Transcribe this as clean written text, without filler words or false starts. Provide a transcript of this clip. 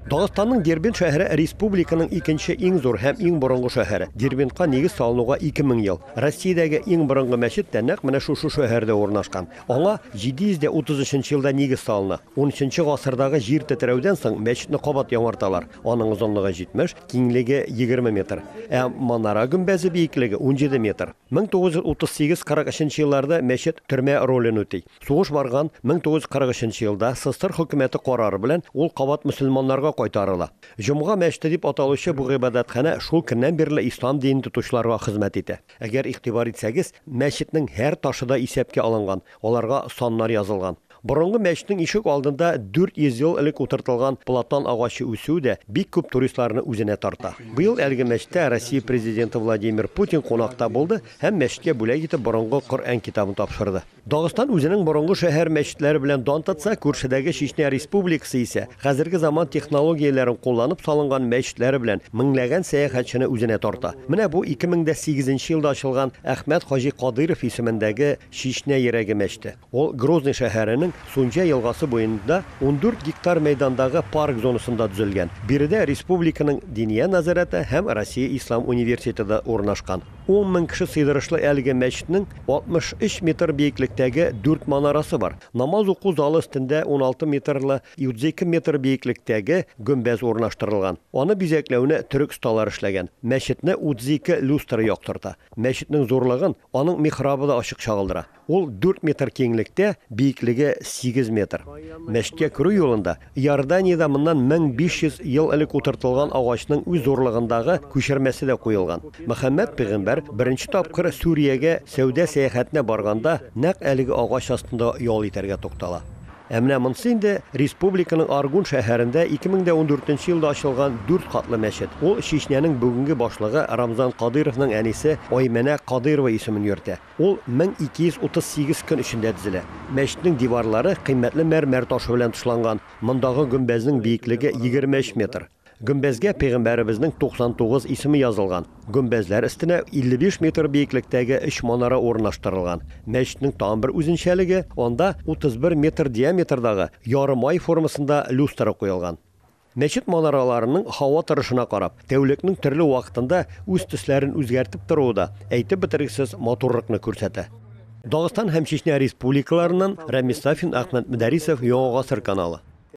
Дагыстанның Дербент шәһәре республиканың икенче иң зур һәм иң борынгы шәһәре. Дербентка нигез салынуга 2000 ел. Россиядәге иң борынгы мәчет тә нәкъ менә шушы шәһәрдә урнашкан. Аңа 733 елда нигез салына. Унөченче гасырдагы җир тетрәүдән соң мәчетне кабат яңарталар. Аның озынлыгы 70, киңлеге 20 метр. Ә манара гөмбәзе биеклеге 17 метр. 1938-43 елларда мәчет төрмә ролен үти. Сугыш барган 1943 елда СССР хөкүмәте карары белән ул кабат мөселманнарга кайтарыла. Җомга мәчете дип аталучы бу гыйбадәтханә шул көннән бирле ислам динен тотучыларга хезмәт итә. Әгәр игътибар итсәгез, мәчетнең һәр ташы да исәпкә алынган, аларга саннар язылган. Борынгы мәчетнең ишек алдында 400 ел элек утыртылган платан агачы үсүе дә бик күп туристларны үзенә тарта. Быел әлеге мәчеттә Россия Президенты Владимир Путин кунакта булды һәм мәчеткә бүләк итеп борынгы Коръән китабын тапшырды. Дагыстан үзенең борынгы шәһәр мәчетләре белән дан тотса, күршедәге Чечня Республикасы исә хәзерге заман технологияләрен кулланып салынган мәчетләре белән меңләгән сәяхәтчене үзенә тарта. Менә бу 2008 нче елда ачылган Әхмәт хаҗи Кадыйров исемендәге Чечня йөрәге мәчете. Ул Грозный шәһәренең Сунҗа елгасы буенда 14 гектар мәйдандагы парк зонасында төзелгән. Биредә республиканың Диния нәзарәте һәм Россия ислам университеты да урнашкан. Ун мең кеше сыйдырышлы әлеге мәчетнең 63 метр биеклектәге дүрт манарасы бар. Намаз уку залы өстендә 16 метрлы 32 метр биеклектәге гөмбәз урнаштырылган. Аны бизәкләүне төрек осталары эшләгән. Мәчетне 32 люстра яктырта. Мәчетнең зурлыгын аның михрабы да ачык чагылдыра. Ул 4 метр киңлектә, биеклеге 8 метр. Мәчеткә керү юлында Иорданиядә моннан 1500 ел элек утыртылган агачның үз зурлыгындагы күчермәсе дә куелган. Мөхәммәд пәйгамбәр беренче тапкыр Сүриягә сәүдә сәяхәтенә барганда нәкъ әлеге агач астында ял итәргә туктала. Ә менә монысы инде республиканың Аргун шәһәрендә 2014 елда ачылган дүрт катлы мәчет. Ул Чечнянең бүгенге башлыгы Рамзан Кадыйровның әнисе Аймәнә Кадыйрова исемен йөртә. Ул 1238 көн эчендә төзелә. Мәчетнең диварлары кыйммәтле мәрмәр ташы белән тышланган. Мондагы гөмбәзнең биеклеге 23 метр. Гөмбәзгә пәйгамбәребезнең 99 исеме язылган. Гөмбәзләр өстенә 55 метр биеклектәге өч манара урнаштырылган. Мәчетнең тагын бер үзенчәлеге, анда 31 метр диаметрдагы ярымай формасында люстра куелган. Мәчет манараларының һава торышына карап, тәүлекнең төрле вакытында үз төсләрен үзгәртеп торуы да әйтеп бетергесез матурлыкны күрсәтә. Дагыстан һәм Чечня республикаларыннан Рәмис Сафин, Әхмәт Мөдәрисов, Яңа Гасыр каналы.